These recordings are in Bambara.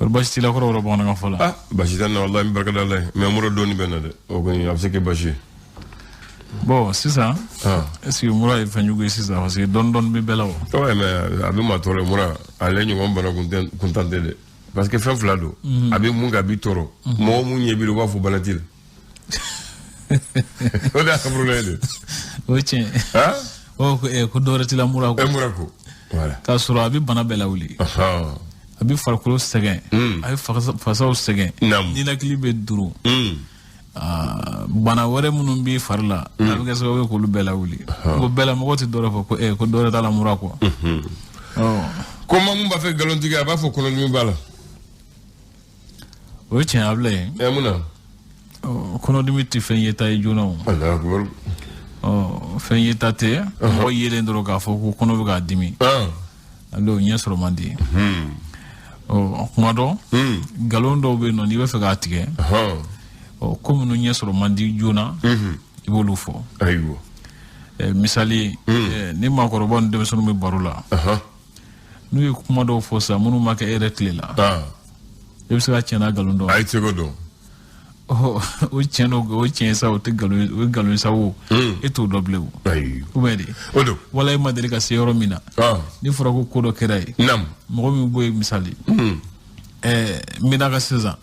Kɔri baasi t'i la kɔrɔ yɔrɔ bamanankan fɔ la? Ah, baasi tɛ n na walahi, n bɛ barika da Ala ye, mais mura dɔɔni bɛ n na dɛ, o kɔni a bɛ se kɛ baasi ye. Bon, sisan, est ce que mura ye fɛn jugu ye sisan? Parce que dɔɔni dɔɔni bɛ bɛɛ la o. Ouais, mais a bɛ maa tɔɔrɔ, mura ale ɲɔgɔn bana kuntan tɛ dɛ, parce que fɛn fila don. A bɛ mun kɛ, a b'i tɔɔrɔ. Mɔgɔ mun ɲɛ b'i la, u b'a fɔ bana t'i la. O de y'a ka problème ye dɛ. O ye tiɲɛ ye. O ko dɔ wɛrɛ t'i la, mura ko. Mura ko. Voilà. K'a sɔrɔ a bɛ bana bɛɛ lawuli. A bɛ farikolo sɛgɛn. A bɛ fasaw sɛgɛn. Ninakili bɛ duru. Bana wɛrɛ minnu b'i fari la, a bɛ kɛ sababu ye k'olu bɛɛ lawuli. Ko bɛɛ la mɔgɔw tɛ dɔ wɛrɛ fɔ ko ko dɔ wɛrɛ t'a la, mura kɔ. Ko maa mun b'a fɛ nkalon tigɛ, a b'a fɔ kɔnɔdimi b'a la. O ye tiɲɛ a bila yen. Ɛ, mun na? Kɔnɔdimi tɛ fɛn yeta ye joona o. Fɛn yeta tɛ, mɔgɔ yelen dɔrɔn k'a fɔ ko kɔnɔ bɛ k'a dimi. Ale o ɲɛ sɔrɔ man di. Ɔ, kuma dɔ, nkalon dɔw bɛ yen nɔ, n'i bɛ fɛ k'a tigɛ, ɔ, ko minnu ɲɛ sɔrɔ man di joona, i b'olu fɔ. Ayiwa. Misali, ni maakɔrɔbaw ni denmisɛnninw bɛ baro la, n'u ye kuma dɔw fɔ sisan minnu ma kɛ e yɛrɛ tile la, i bɛ se ka tiɲɛ n'a nkalon dɔn? A ye se k'o dɔn. O tiɲɛ don, o tiɲɛ sa, o tɛ nkalon, o ye nkalon sa o, e t'o dɔn bilen o. Ou bien de? O don. Wala e ma deli ka se yɔrɔ min na, ni fɔra ko ko dɔ kɛra yen, mɔgɔ min bɔ yen, misali, Menaka sisan,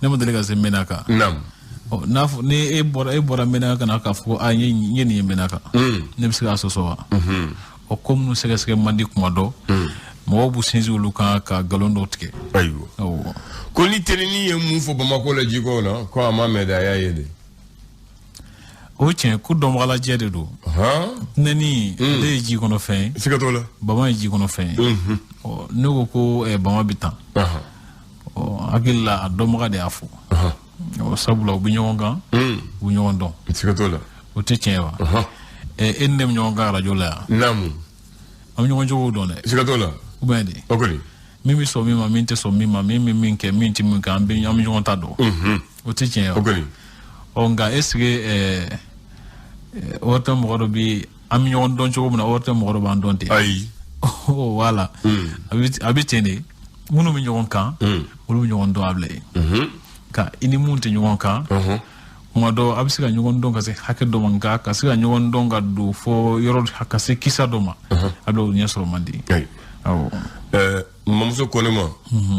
ne ma deli ka se Menaka. N'a fɔ ni e bɔra Menaka ka na k'a fɔ ko a n ye nin ye Menaka, ne bɛ se k'a sɔsɔ wa? Ɔ, ko minnu sɛgɛsɛgɛ man di, kuma dɔ mɔgɔw b'u sinsin olu kan ka nkalon dɔw tigɛ. Ayiwa. Ko ni tenini ye mun fɔ Bamakɔ la jiko la, ko a ma mɛn dɛ, a y'a ye dɛ. O tiɲɛ, ko dɔnbagalajɛ de don. Tɛnɛni, ale ye ji kɔnɔ fɛn ye. Siga t'o la. Bama ye ji kɔnɔ fɛn ye. Ɔ, ne ko ko bama bɛ tan. Ɔ, hakili la a dɔnbaga de y'a fɔ. Ɔ, sabula u bɛ ɲɔgɔn kan, u bɛ ɲɔgɔn dɔn. Siga t'o la. O tɛ tiɲɛ ye wa? E ni ne bɛ ɲɔgɔn kan arajo la yan. An bɛ ɲɔgɔn cogow dɔn dɛ. Siga t'o la. Ou bien de? O kɔni. Min bɛ sɔn min ma, min tɛ sɔn min ma, min bɛ min kɛ, min tɛ min kɛ, an bɛ ɲɔgɔn ta dɔn. O tɛ tiɲɛ ye wa? O kɔni. Ɔ, nka est ce que ORTM mɔgɔ dɔ bɛ, an bɛ ɲɔgɔn dɔn cogo min na, ORTM mɔgɔ dɔ b'an dɔn ten? Ayi. Voilà. A bɛ ten de, minnu bɛ ɲɔgɔn kan, olu bɛ ɲɔgɔn dɔn a bila yen. Nka i ni mun tɛ ɲɔgɔn kan, kuma dɔ a bɛ se ka ɲɔgɔn dɔn ka se hakɛ dɔ ma, nka ka se ka ɲɔgɔn dɔn ka don fɔ yɔrɔ ka se kisa dɔ ma, a bɛ o ɲɛ sɔrɔ man di. Awɔ. Mamuso ko ne ma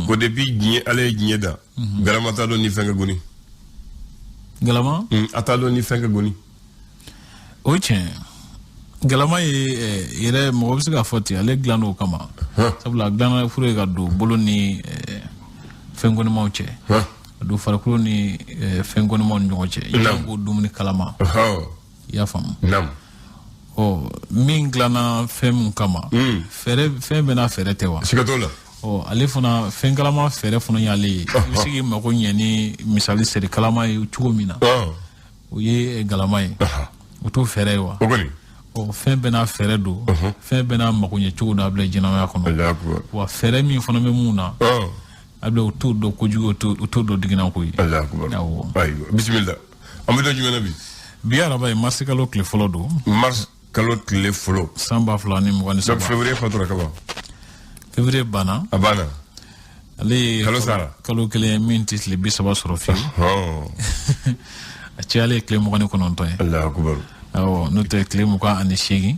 ko depuis diɲɛ, Ala ye diɲɛ da, galama t'a dɔn ni fɛn ka goni. Galama? A t'a dɔn ni fɛn ka goni. O ye tiɲɛ, galama ye yɛrɛ, mɔgɔ bɛ se k'a fɔ ten, ale dilan o kama, sabula a dilanna pour ka don bolo ni fɛn kɔnimaw cɛ, ka don farikolo ni fɛn kɔnimaw ni ɲɔgɔn cɛ, i b'a ko dumuni kalama. I y'a faamu? Ɔ, min dilanna fɛn mun kama, fɛɛrɛ, fɛn bɛɛ n'a fɛɛrɛ tɛ wa? Siga t'o la. Ɔ, ale fana, fɛn kalama fɛɛrɛ fana y'ale ye, i bɛ se k'i mago ɲɛ ni misali seri kalama ye cogo min na, o ye galama ye, o t'o fɛɛrɛ ye wa? O kɔni. Ɔ, fɛn bɛɛ n'a fɛɛrɛ don, fɛn bɛɛ n'a mago ɲɛ cogo don a bila ɲɛnamaya kɔnɔ. Wa fɛɛrɛ min fana bɛ mun na, a bila, o t'o dɔn kojugu, o t'o dɔn diginako ye. Awɔ. Ayiwa, bisimila, an bɛ don jumɛn na bi? Bi araba ye, marisi kalo tile fɔlɔ don. Mars kalo tile fɔlɔ. San 2023. Donc février fatura kaban. Février banna. A banna. Ale ye kalo sara. Kalo kelen min tɛ tile 30 sɔrɔ fiyewu. A cayalen ye tile 29 ye. Alahu akubaru. Awɔ, n'o tɛ tile 28.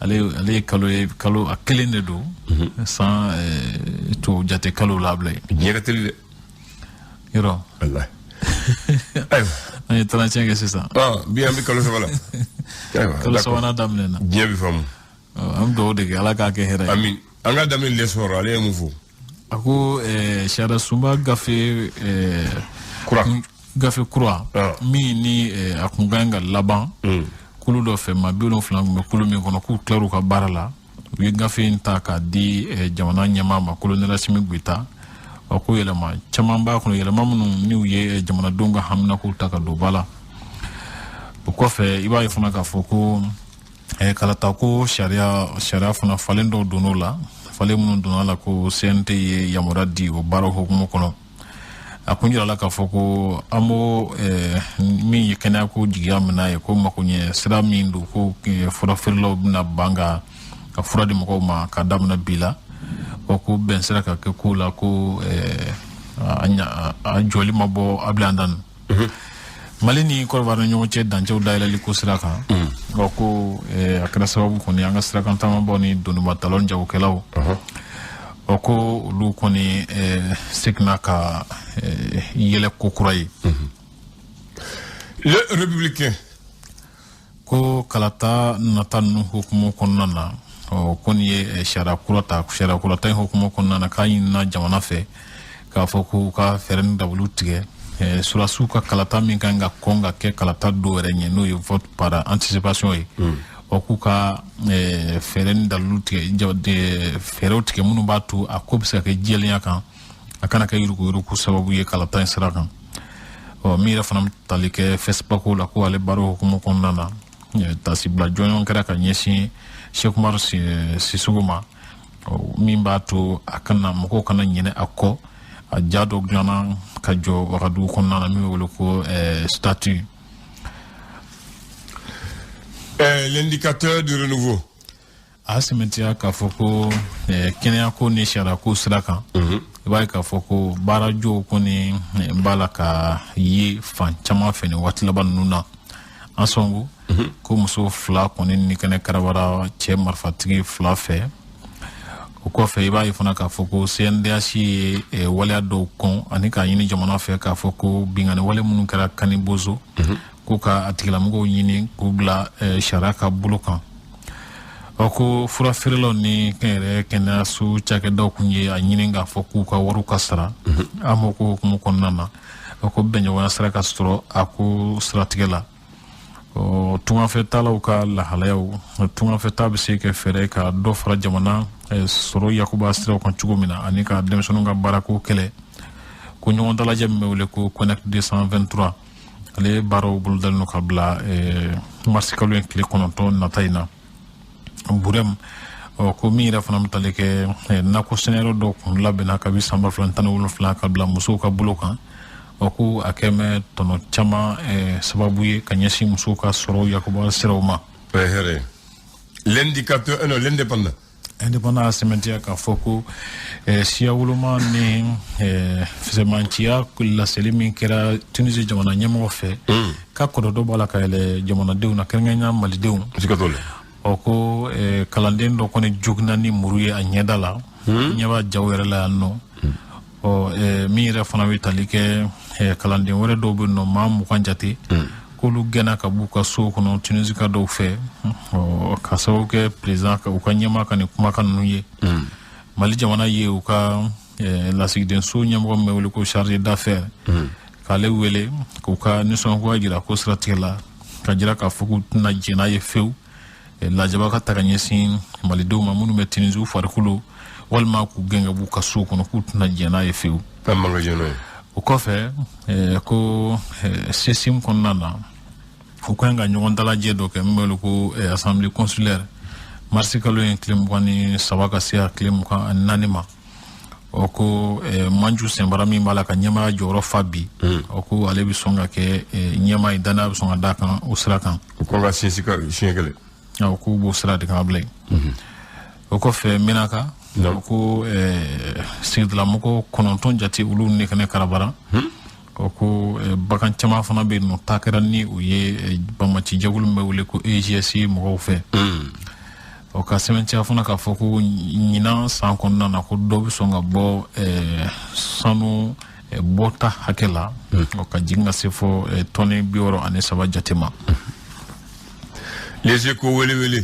Ale ye kalo ye, kalo a kelen de don san to jate kalo la bila ye. Diɲɛ ka teli dɛ. Yɔrɔ. Walahi. Ayiwa. An ye 31 kɛ sisan. Bi an bɛ kalo saba la. Ayiwa. Kalo sabanan daminɛna. Diɲɛ bɛ faamu. An bɛ dugawu de kɛ, Ala k'a kɛ hɛrɛ ye. Amin. An ka daminɛ lesɔrɔ, ale ye mun fɔ? A ko sariya sunba gafe kura, gafe kura min ni a kun ka ɲi ka laban kulu dɔ fɛ, maa 70 tun bɛ kulu min kɔnɔ, k'u tilar'u ka baara la, u ye gafe in ta k'a di jamana ɲɛmaa ma, colonel Asimi Goyita. A ko yɛlɛma caman b'a kɔnɔ, yɛlɛma minnu n'u ye jamanadenw ka haminakow ta ka don ba la. O kɔfɛ, i b'a ye fana k'a fɔ ko kalata ko sariya fana, falen dɔw donn'o la, falen minnu donna la, ko CNT ye yamaruya di o baaraw hukumu kɔnɔ. A kun jirala k'a fɔ ko an b'o min ye kɛnɛya ko jigiya minɛ ye, ko makoɲɛ sira min don, ko fura feerelaw bɛna ban ka fura di mɔgɔw ma ka daminɛ bi la. Ɔ ko bɛn sera ka kɛ ko la ko a jɔli ma bɔ Abilan Dan. Mali ni Kɔdiwari ni ɲɔgɔn cɛ dancɛw dayɛlɛli ko sira kan, ɔ ko a kɛra sababu kɔni an ka sirakan taamabaw ni donibatalaw ni jagokɛlaw, ɔ ko olu kɔni seginna ka yɛlɛ ko kura ye. Le Républicain. Ko kalata nata ninnu hukumu kɔnɔna na, ɔ ko nin ye sariya kura ta, sariya kura ta in hukumu kɔnɔna na, k'a ɲinina jamana fɛ k'a fɔ k'u ka fɛɛrɛ ni dabaliw tigɛ surasiw ka kalata min kan ka kɔn ka kɛ kalata dɔw yɛrɛ ɲɛ, n'o ye vote par anticipation ye. Ɔ k'u ka fɛɛrɛ ni dalilu tigɛ, fɛɛrɛw tigɛ minnu b'a to a ko bɛ se ka kɛ jɛlenya kan, a kana kɛ yuruguyurugu sababu ye kalata in sira kan. Ɔ min yɛrɛ fana bɛ tali kɛ FESPACO la, ko ale baara hukumu kɔnɔna na, tasibila jɔnjɔn kɛra ka ɲɛsin Cheikh Umaru Sissoco ma, min b'a to a kana mɔgɔw kana ɲinɛ a kɔ. A ja dɔ dilanna ka jɔ Wagadugu kɔnɔna na min bɛ wele ko statue. L'indicateur du renouveau. A sɛmɛntiya k'a fɔ ko kɛnɛyako ni sariyako sira kan, i b'a ye k'a fɔ ko baarajɔw kɔni b'a la ka ye fan caman fɛ nin waati laban ninnu na. An sɔngo ko muso 2 kɔni ni kɛnɛ karabara cɛ marifatigi 2 fɛ. O kɔfɛ, i b'a ye fana k'a fɔ ko CNDH ye waleya dɔw kɔn ani k'a ɲini jamana fɛ k'a fɔ ko binkanni wale minnu kɛra Kani Bozo, k'u ka a tigilamɔgɔw ɲini k'u bila sariya ka bolo kan. Ɔ ko fura feerelaw ni kɛnyɛrɛ kɛnɛyaso cakɛdaw kun ye a ɲini k'a fɔ k'u ka wariw ka sara. An m'o ko hukumu kɔnɔna na, ɔ ko bɛnɲɔgɔnya sera ka sɔrɔ a ko siratigɛ la. Ɔ tungafɛtalaw ka lahalayaw, tungafɛta bɛ se kɛ fɛɛrɛ ka dɔ fara jamana sɔrɔ yakuba siraw kan cogo min na, ani ka denmisɛnninw ka baarako kɛlɛ. Ko ɲɔgɔn dalajɛ min bɛ wele ko Connect 223, ale baaraw bolodalen don ka bila marisi kalo in tile 9 nata in na Burem. Ɔ ko min yɛrɛ fana bɛ tali kɛ nakɔ sɛnɛyɔrɔ dɔw kun labɛnna kabi san 2017 ka bila musow ka bolo kan. Ɔ ko a kɛ mɛ tɔnɔ caman sababu ye ka ɲɛsin musow ka sɔrɔ yakuba siraw ma. L'indicateur, non, l'indépendant. Indépendant a sɛmɛntiya k'a fɔ ko siya woloma ni fisɛmanciya laseli min kɛra Tunisie jamana ɲɛmɔgɔ fɛ, k'a kɔlɔlɔ b'a la ka yɛlɛ jamanadenw na, kɛrɛnkɛrɛnnenya malidenw. Ɔ ko kalanden dɔ kɔni joginna ni muru ye a ɲɛda la, ɲɛ b'a jaw yɛrɛ la yan nɔ. Ɔ min yɛrɛ fana bɛ tali kɛ kalanden wɛrɛ dɔw bɛ yen nɔ, maa 20 jate, k'olu gɛnna ka b'u ka so kɔnɔ Tunisika dɔw fɛ, ɔ ka sababu kɛ président u ka ɲɛmaa ka nin kumakan ninnu ye. Mali jamana ye u ka lasigidenso ɲɛmɔgɔ min bɛ wele ko chargé d'affaires, k'ale wele k'u ka nisɔngoya jira ko siratigɛ la, ka jira k'a fɔ k'u tɛna jɛn n'a ye fewu lajaba ka ta ka ɲɛsin malidenw ma minnu bɛ Tunisie farikolo, walima k'u gɛn ka b'u ka so kɔnɔ, k'u tɛna jɛn n'a ye fewu. O kɔfɛ, ko CSIM kɔnɔna na, u kan ka ɲɔgɔn dalajɛ dɔ kɛ min bɛ wele ko assemblée consulaire, marisi kalo in tile 23 ka se a tile 24 ma. Ɔ ko Manju Senbara min b'a la ka ɲɛmaaya jɔyɔrɔ fa bi, ɔ ko ale bɛ sɔn ka kɛ ɲɛmaa ye, danaya bɛ sɔn ka d'a kan o sira kan. O kɔn ka sinsin ka siɲɛ kelen. Awɔ, k'u b'o sira de kan a bila yen. O kɔfɛ, Menaka, ko sigidalamɔgɔ 9 jate, olu ne kɛnɛ karabara. Ɔ ko bagan caman fana bɛ yen nɔ, taa kɛra ni o ye banbaci jɛkulu min bɛ wele ko EGS mɔgɔw fɛ. Ɔ ka sɛbɛntiya fana k'a fɔ ko ɲinan san kɔnɔna na, ko dɔ bɛ sɔn ka bɔ sanu bɔta hakɛ la, ɔ ka jigin ka se fɔ tɔni 63 jate ma. Les Échos wele wele.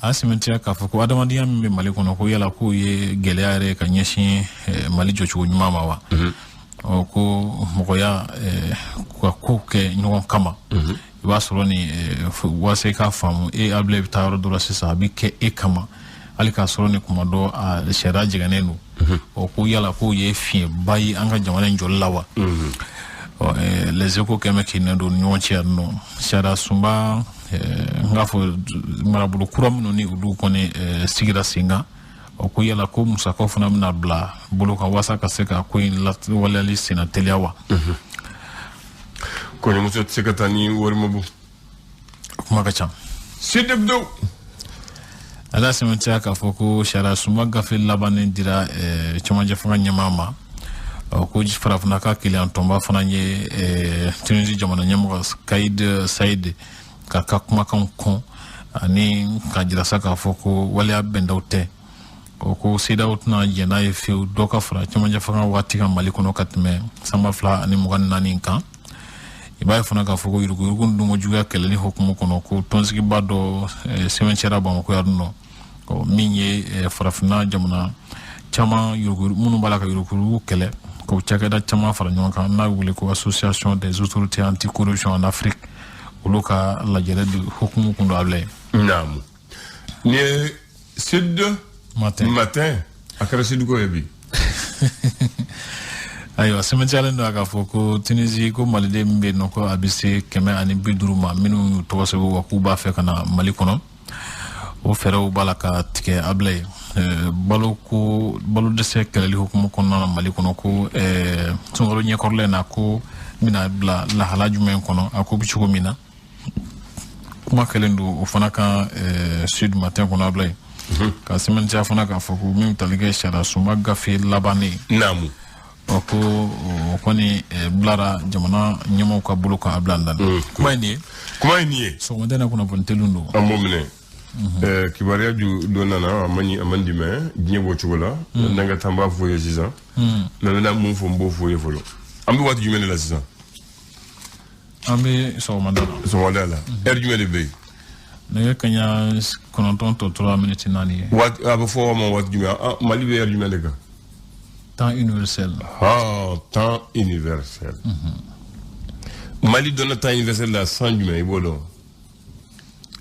A sɛmɛntiya k'a fɔ ko adamadenya min bɛ Mali kɔnɔ, ko yala k'o ye gɛlɛya yɛrɛ ka ɲɛsin Mali jɔcogo ɲuman ma wa? Ɔ ko mɔgɔya ka kow kɛ ɲɔgɔn kama, i b'a sɔrɔ ni walasa i k'a faamu, e Abulaye bɛ taa yɔrɔ dɔ la sisan, a bɛ kɛ e kama hali k'a sɔrɔ ni kuma dɔ a sariya jɛngɛnnen don. Ɔ ko yala k'o ye fiɲɛba ye an ka jamana in jɔli la wa? Ɔ Les Échos kɛmɛ k'i nɛ don ni ɲɔgɔn cɛ yan nɔ, sariya sunba n k'a fɔ marabolo kura minnu ni olu kɔni sigira sen kan. Ɔ ko yala ko musakaw fana bɛna bila bolo kan walasa ka se ka ko in waleyali senna teliya wa? Kɔɲɔmuso tɛ se ka taa ni wari ma bɔ. Kuma ka ca. Sud Hebdo. Ala sɛmɛntiya k'a fɔ ko sariya sunba gafe labannen dira cɛmancɛ fanga ɲɛmaa ma. Ko farafinna ka keleya tɔnba fana ye Tunisie jamana ɲɛmɔgɔ Kais Saied k'a ka kumakanw kɔn ani k'a jira sa k'a fɔ ko waleya bɛndaw tɛ. O ko CEDEAO tɛna jɛn n'a ye fiyewu dɔ ka fara cɛmancɛ fanga waati kan Mali kɔnɔ ka tɛmɛ san 2024 kan. I b'a ye fana k'a fɔ ko yuruguyurugu dunko juguya kɛlɛli hukumu kɔnɔ, ko tɔnsigiba dɔ sɛbɛncɛra Bamakɔ yan nɔ, min ye farafinna jamana caman minnu b'a la ka yuruguyurugu kɛlɛ, k'o cakɛda caman fara ɲɔgɔn kan n'a wele ko Association des autorités anticorruption en Afrique, olu ka lajɛrɛ de hukumu kun don a bila ye. Naamu, nin ye Sud Matin. Matin, a kɛra Sud ko ye bi. Ayiwa, sɛmɛntiyalen don a k'a fɔ ko Tunisie, ko maliden min bɛ yen nɔ, ko a bɛ se 150 ma, minnu y'u tɔgɔ sɛbɛn wa k'u b'a fɛ ka na Mali kɔnɔ, o fɛɛrɛw b'a la ka tigɛ a bila ye. Balo ko balo dɛsɛ kɛlɛli hukumu kɔnɔna na Mali kɔnɔ, ko sunkalo ɲɛkɔrɔla in na, ko bɛna bila lahala jumɛn kɔnɔ, a ko bɛ cogo min na, kuma kɛlen don o fana kan Sud Matin kɔnɔ a bila ye. Ka sɛmɛntiya fana k'a fɔ ko min bɛ tali kɛ sariya sunba gafe labannen. Naamu. Ɔ, ko o kɔni bilara jamana ɲɛmaaw ka bolo kan a bila dan. Kuma ye nin ye. Kuma ye nin ye. Sɔgɔmada in na, kunnafoni teliw don. An b'o minɛ. Kibaruya ju dɔ nana, a man ɲi, a man di, mɛ diɲɛ b'o cogo la. N'an ka taa, n b'a fɔ ye sisan. Mɛ n bɛna mun fɔ, n b'o fɔ ye fɔlɔ. An bɛ waati jumɛn de la sisan? An bɛ sɔgɔmada la. Sɔgɔmada la, heure jumɛn de bɛ yen? Nɛgɛ kaɲa 9 tɔ tora miniti 4 ye. Waati a bɛ fɔ o ma waati jumɛn? Mali bɛ heure jumɛn de kan? Temps universel. Ah, temps universel. Mali donna temps universel la san jumɛn, i b'o dɔn?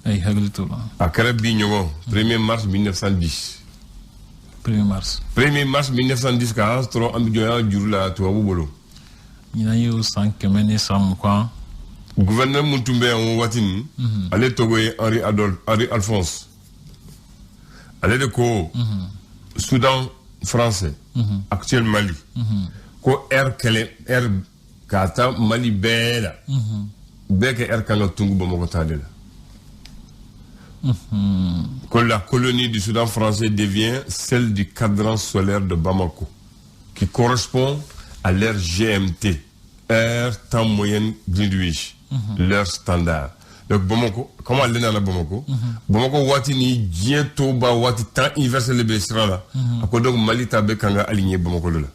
Ayi, hakili t'o la. A kɛra bi ɲɔgɔn, 1er mars 1910. 1er mars. 1er mars 1910, k'a sɔrɔ an bɛ jɔnya juru la tubabu bolo. Ɲinan ye o san 120. Gouverneur mun tun bɛ yan o waati nin, ale tɔgɔ ye Henri Adolphe, Henri Alphonse. Ale de ko Soudan français, actuel Mali, ko heure kɛlɛ heure k'a taa Mali bɛɛ la, bɛɛ ka heure kan ka tungu Bamakɔ ta de la. Que la colonie du Soudan français devient celle du cadran solaire de Bamako, qui correspond à l'heure GMT, heure temps moyenne Greenwich, l'heure standard. Donc Bamako, comment aller dans la Bamako? Bamako waati ni diɲɛ tɔw b'a waati temps universel de bɛ sira la. A ko donc Mali ta bɛ kan ka aligner Bamako de la.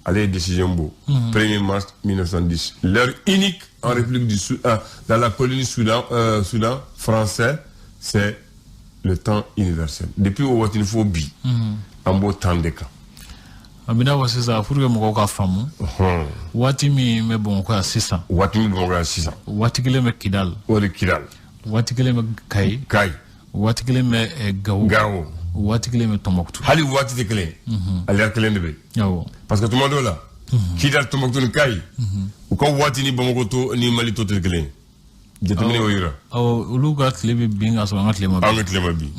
Ale ye décision bɔ. 1er mars 1910. L'heure unique en République du Soudan, dans la colonie Soudan, Soudan français, c'est le temps universel. Depuis o waati fo bi, an b'o temps de kan. A bɛ n'a fɔ sisan, pour que mɔgɔw ka faamu, waati min bɛ Bamakɔ yan sisan, Waati min Bamakɔ yan sisan, waati kelen bɛ Kidal, o de Kidal, waati kelen bɛ Kayi, Kayi, waati kelen bɛ Gawo, Gawo, waati kelen bɛ Tɔnbɔkutu. Hali waati tɛ kelen ye, a l'heure kelen de bɛ yen. Parce que tuma dɔw la, Kidal, Tɔnbɔkutu ni Kayi, u ka waati ni Bamakɔ to ni Mali to tɛ kelen ye. Jateminɛ y'o yira. Awɔ, olu ka tile bɛ bin ka sɔrɔ an ka tile ma bin. An ka tile ma bin.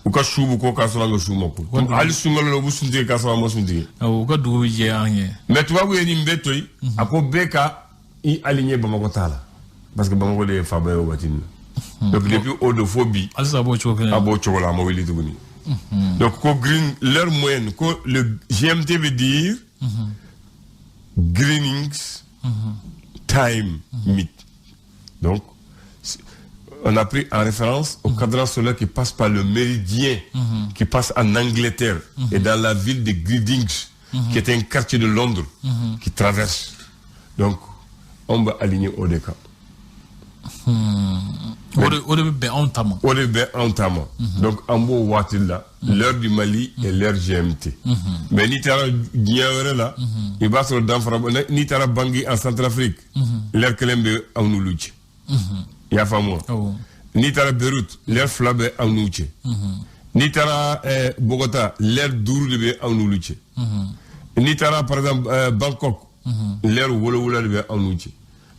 U ka su bɛ ko k'a sɔrɔ an ka su ma ko. Hali sunkalo la, u bɛ sun tigɛ k'a sɔrɔ an ma sun tigɛ. Awɔ, u ka dugu bɛ jɛ an ye. Mais tubabu ye nin bɛɛ to yen. A ko bɛɛ ka i aligner Bamakɔ ta la. Parce que Bamakɔ de ye faaba ye o waati nin na. Donc depuis o don fo bi. Halisa a b'o cogo kelen na. A b'o cogo la, a ma wuli tuguni. Donc ko green, l'heure moyenne, ko le GMT veut dire Greenwich Time Meet. Donc on a pris en référence au cadran solaire qui passe par le méridien, qui passe en Angleterre et dans la ville de Greenwich, qui est un quartier de Londres, qui traverse. Donc, on va aligner au déca. O de bɛ bɛn anw ta ma. O de bɛ anw ta ma. Donc, an b'o waati la, l'heure du Mali et l'heure GMT. Mais n'i taara diɲɛ wɛrɛ la, i b'a sɔrɔ danfara, n'i taara Bangui en Centrafrique, l'heure kelen bɛ anw n'olu cɛ. I y'a faamu wa? Awɔ. N'i taara Beyrouth, l'heure 2 bɛ anw n'u cɛ. N'i taara Bogota, l'heure 5 de bɛ anw n'olu cɛ. N'i taara par exemple Bangkok, l'heure 7 de bɛ anw n'u cɛ.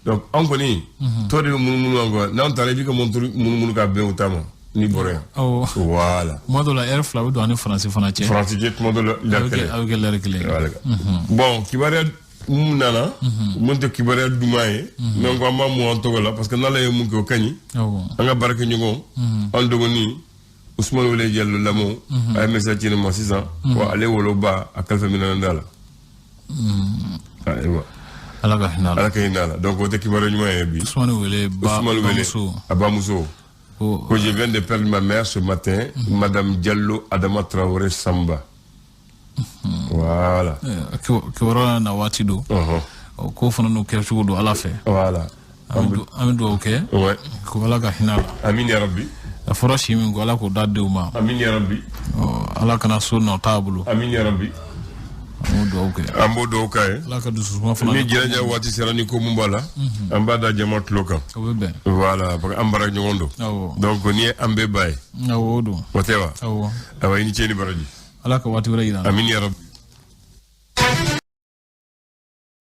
Donc an kɔni tɔ de bɛ munumunu an kɔ, n'an taara i b'i ka montre munumunu ka bɛn o ta ma n'i bɔra yan. Awɔ. Voilà. Tuma dɔw la, heure 2 bɛ don ani Faransi fana cɛ. Faransi cɛ, tuma dɔ la A l'heure bɛ kɛ kelen. A bɛ kɛ l'heure kelen ye. Voilà. Bon, kibaruya mun nana, mun tɛ kibaruya duman ye, mais n ko an b'a mun an tɔgɔ la parce que n'Ala ye mun kɛ, o ka ɲi. Awɔ. An ka baarakɛɲɔgɔn, an dɔgɔnin Ousmane Wele Diallo Lamɔ, a ye message ci ne ma sisan ko ale woloba a kalifa minɛna da la. Ayiwa. Ala ka hinɛ a la. Ala ka hinɛ a la. Donc o tɛ kibaruya ɲuman ye bi. Ousmane Wele ba Ousmane Wele bamuso. A bamuso. Ko Que je viens de perdre ma mère ce matin, Madame Diallo Adama Traoré Samba. Voilà. Kibaruya na waati don. Ko fana n'o kɛcogo don Ala fɛ. Voilà. An bɛ dugawu kɛ. Ouais. Ko Ala ka hinɛ a la. Amin ya Rabbi. A fɔra si min ko Ala k'o da denw ma. Amin ya Rabbi. Ala kana so nɔ t'a bolo. Amin ya Rabbi. An b'o dugawu kɛ. An b'o dugawu k'a ye. Ala ka dususuma fana. Ni jɛnɛja waati sera ni ko mun b'a la, an b'a da jama tulo kan. O bɛ bɛn. Voilà, parce que an baara ɲɔgɔn don. Awɔ. Donc n'i ye an bɛɛ ba ye. Awɔ, o don. O tɛ wa? Awɔ. Awa, i ni ce ni baraji. Ala ka waati wɛrɛ yira an na. Amin ya Rabbi.